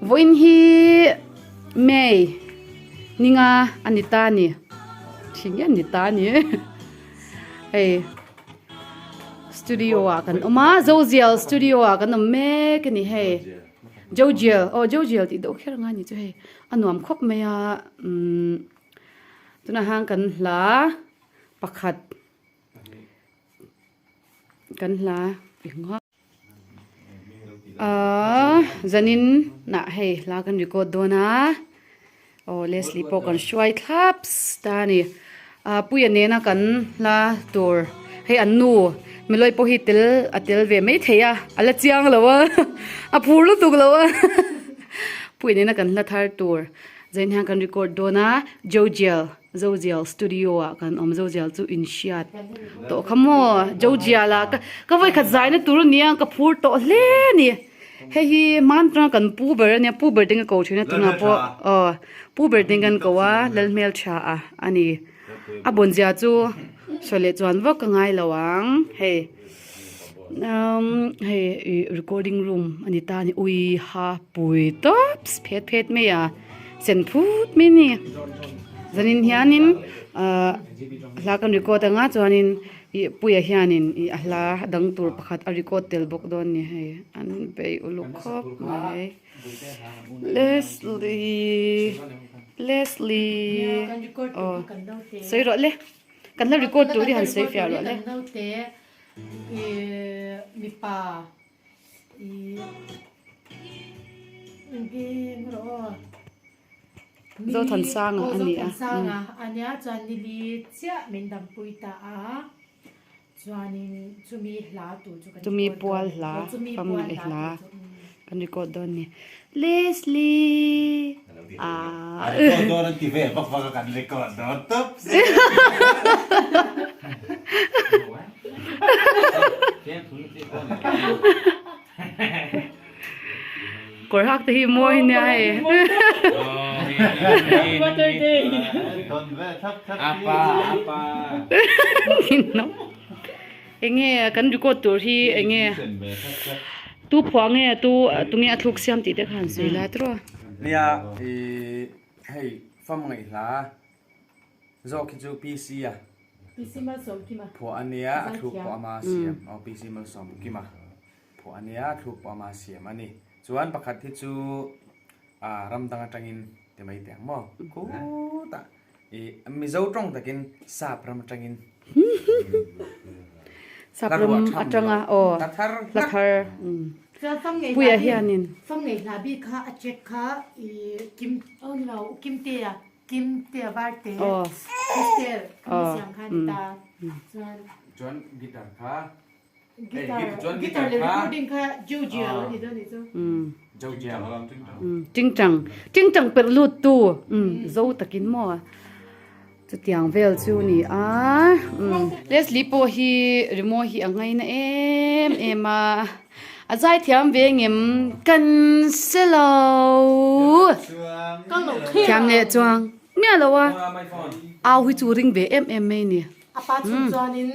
Vawiin hi May ninga a ni ta a ni. Thi nge ni ta a ni hei studio ah kan awm a Zozial studio ah kan awm mek a ni hei Jojial aw Jojial tih deuh kher ang a ni chu hei a nuam khawp mai a umm tunah hian kan hla pakhat kan hla Ahh zanin nah hei hla kan record dawn a aw Leslie pawh kan hruai thlap ta a ni ah Puia nena kan hla tur hei an nu Milawii pawh hi tel a tel ve maithei a a la chiang lo a a phur lutuk lo a Puia nena kan hla thar tur zanin hian kan record dawn a Jojial. Zozial studio ah kan awm Zozial chu in hriat tawh kha maw Zozial ah ka ka vawikhat zaina tur ania ka phur tawh hle a ni hei hi hman atanga kan pu ber ania pu ber te ka ko thin a tunah pawh aw pu ber te kan ko a Lalhmeltha a ani a bunzia chu sawi leh chuan vak ka ngai lo ang hei umm hei ih recording room a ni ta a ni ui ha pui tawp phet phet mai a. Sen phut mai a ni zanin hianin ahh hla kan record anga chuanin ih puia hianin ih a hla dang tur pakhat a record tel bawk dawn a ni hei an bei uluk khawp mai Leslie Leslie aw sawi rawh le kan la record tur hi han sawi fiah rawh le. Zothansanga a ni a. Zothansanga a nia chuan nili chiah min dampui ta a chuanin chumi hla tur chu kan Chumi pual hla fam leh hla kan record dawn a ni. Leslie A record dawn an ti ve vak vak a kan record dawn tawp si. Kawr hak te hi mawi nia hei. Enge kan record tur hi enge tu phuah nge tu tunge a thluk siam tih te kha han sawi la tiraw. Nia i hei fam ngaih hla zawk hi chu PC a PC Malsawmkima phuah a nia a thluk pawh ama siam aw PC Malsawmkima phuah a nia a thluk pawh ama siam a ni chuan pakhat hi chu a ram dang atangin ti mai teh ang maw khutah i Mizo tawng takin sap ram atangin Sap ram atanga aw hla thar hla thar Puia hianin Fam ngei hla bik kha a check kha i Kim oh ni lo Kimtea Kimtea Varte Christel kha siam kha ni ta chuan chuan guitar kha Guitar guitar leh recording kha Jojial a ni dawn nih chu. Jojial. Tingtang tingtang perh lut tu zo takin maw chutiang vel chu ni a. Leslie pawh hi rimawi hi a ngaina em em a, a zaithiam ve ngem kan se lo. Thiam leh chuang miah lo a, au hi chu ring ve em em mai a ni. A pa chhun chuanin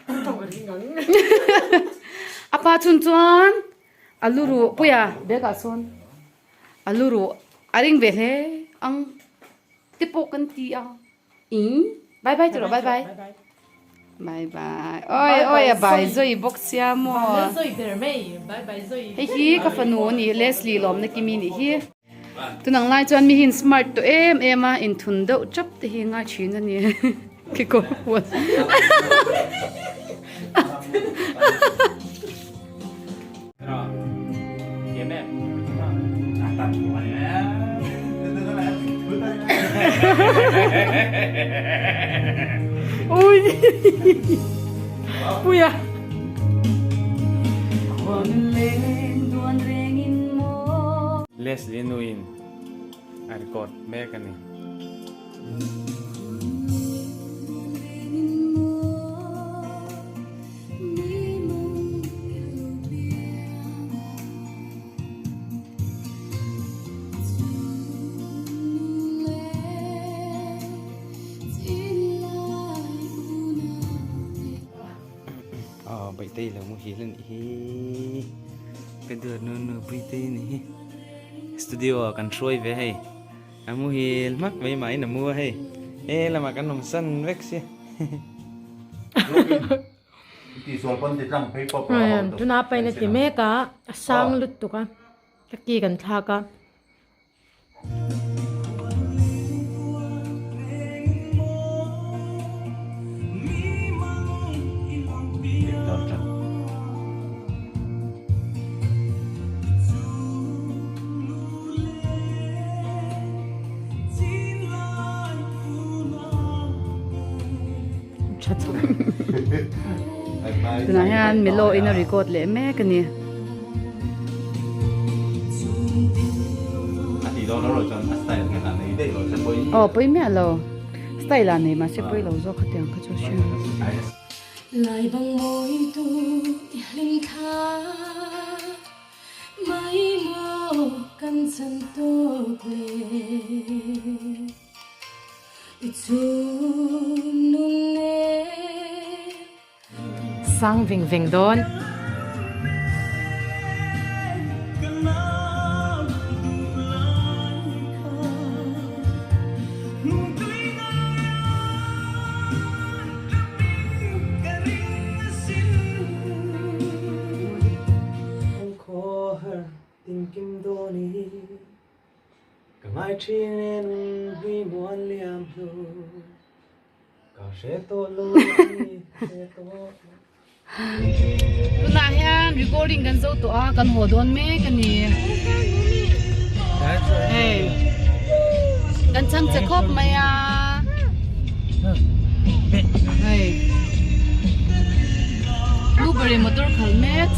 tawng a ring ang. A pa chhun chuan a lu ruh puia bag ah sawn a lu ruh a ring ve hle ang te pawh kan ti a ing bye bye tawh rawh bye bye bye bye oi oi a bai zui bawk sia maw hei hi ka fanu a ni Leslie lawmna kimi nih hi. Tunang lai chuan mi hi in smart tawh em em a, inthun deuh chap te hi ngai thin a ni kekawr puan Ui Puia Leslie nuin a record mek a ni. Aw Baitei lo muhil a nih hi ka duat nu nu Baitei a nih hi. Studio ah kan hruai ve hei. A muhil hmak mai mahin a mu a hei. He lamah kan awm san vek si. Tuna pain a ti mek a, a sang lutuk a, ka ki kan thlak a. Tunah hian Melo in a record leh mek a ni. Aw pawi miah lo style ah nei mahse pawi lo zawk khatiang kha chu a hria. Mai maw kan chan tawk le I chhun nun e. Sang veng veng dawn. Tunah hian recording kan zo tawh a kan haw dawn mek a ni hei kan chhang che khawp mai a hei blueberry motor khalh mek.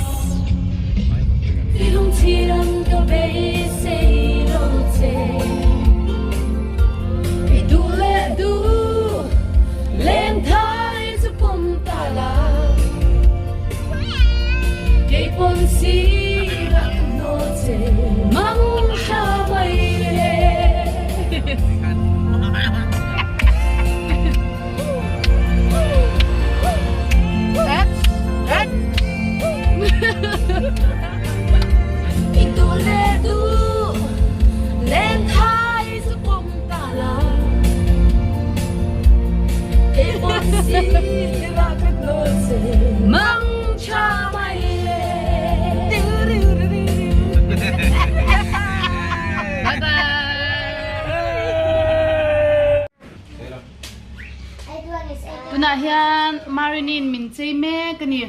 Tunah hian Marinin min chei mek a ni.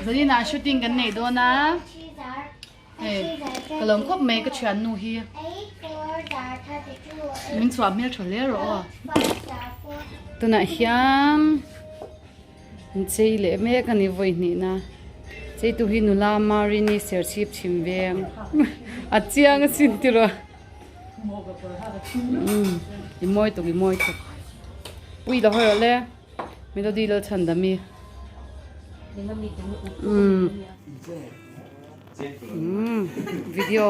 Zaninah shooting kan nei dawn a. Hei ka lawm khawp mai ka thiannu hi. Min chhuah hmel tha hle rawh aw. Tunah hian min chei leh mek a ni vawi hnihna. Cheitu hi nula Marini serchhip chhim veng a chiang asin tiraw. I mawi tuk i mawi tuk. Pui la hawi rawh le. Melody lal chhan dam i. Video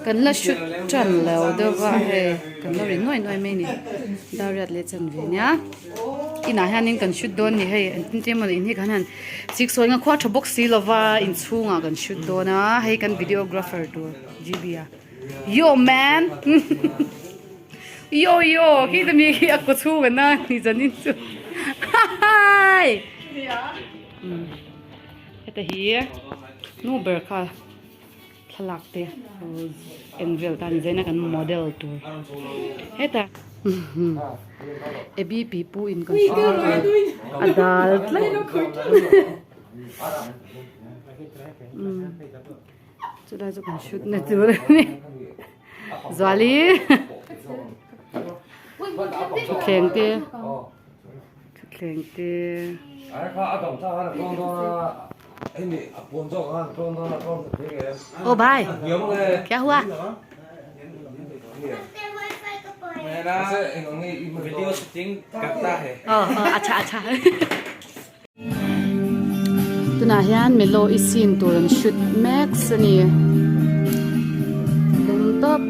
kan la shoot tan lo deuh va hei kan lo ri nuai nuai mai a ni dariat leh chan ve nia inah hianin kan shoot dawn a ni hei engtin te emaw in hi kan han siksawi nga khua tha bawk si lova inchhungah kan shoot dawn a hei kan videographer tur G B a yo man yo yo khi te mi khi a kaw chhung an a ni zanin chu hai. Heta hi nu ber kha thlalak te en vel tan zaina kan model tur heta Abby pi pu in kan hria a dal tlat chulai chu kan shoot na tur a ni Zuali thutthleng te. Thutthleng te. Oh bhai kya hua? Oh oh acha acha. Tunah hian Melo i scene tur an shoot mek a ni. Lung tawp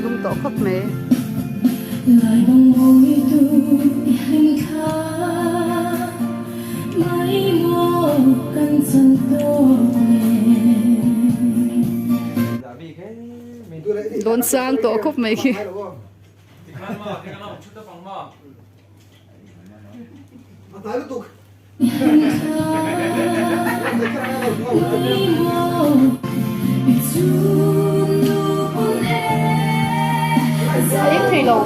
lung tawh khawp mai. Lawn sang tawh khawp mai khi. A eng thei lo.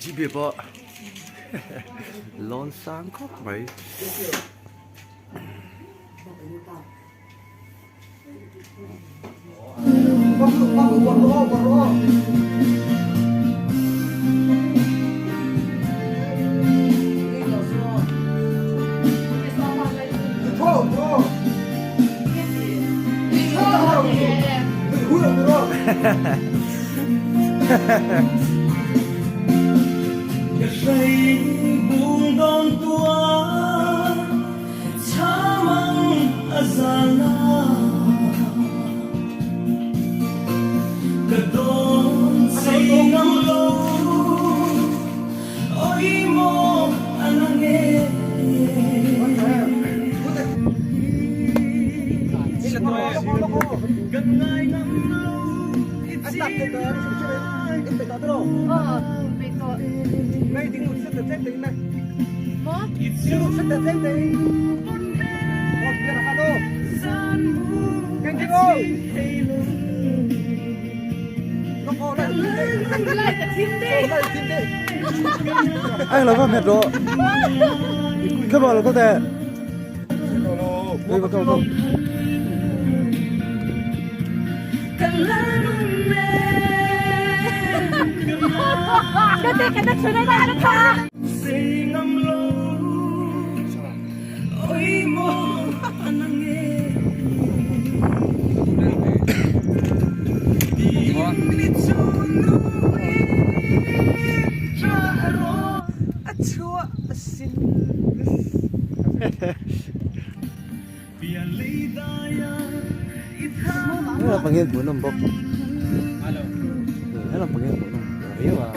GB pawh lawn sang khawp mai. Anh là con mệt rồi. Các bạn là có thể. Đây vào cầu. Hela pangin hmuhnawm bawk hela pangin hmuhnawm riau a.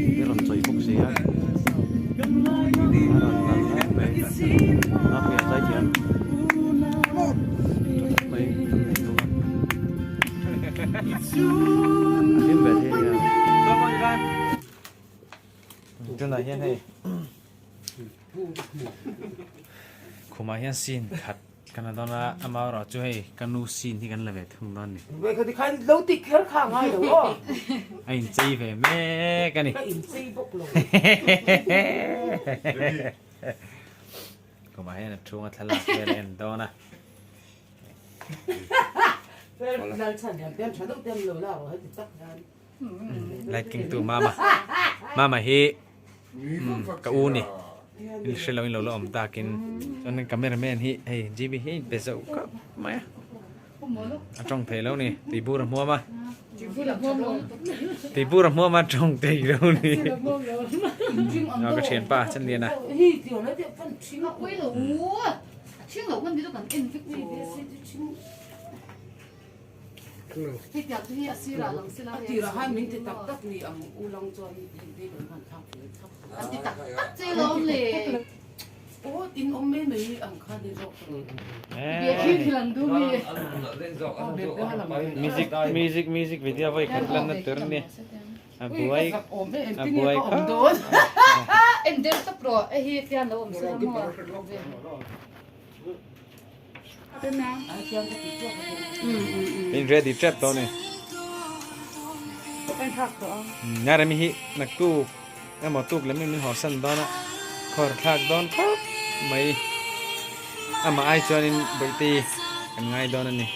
I rawn chawi bawk si a a rawn kal hle mai a hmel zai thiam tha tak mai kan nei bawk a a hlim ve thei ania. Tunah hian hei khumah hian scene khat Kan la dawn a, amaherawh chu hei ka nu scene hi kan la ve thung dawn ni. Vawikhat i khan lo ti kher kha a ngai lo aw. A inchei ve mek a ni. Ka inchei bawk lo. Kumah hian a chhunga thlalak vel a en dawn a. Light keng tu mama. Mama hi ka u ni. In hre lo in lo la awm takin. Chuan cameraman hi hei GB hi in pe zauh khawp mai a. A tawng thei lo ni. Tui bur a hmuam a. Tuibur a hmuam a tawng thei lo ni. Ka thianpa chan lian a. Music music music video voi khat lan na tur ni a buai a buai kha In ready trap to ni. Nga remi hi naktuk emaw tuk lem in min haw san dawn a khawr thlak dawn khawp mai amah ai chuanin bawihte kan ngai dawn a ni.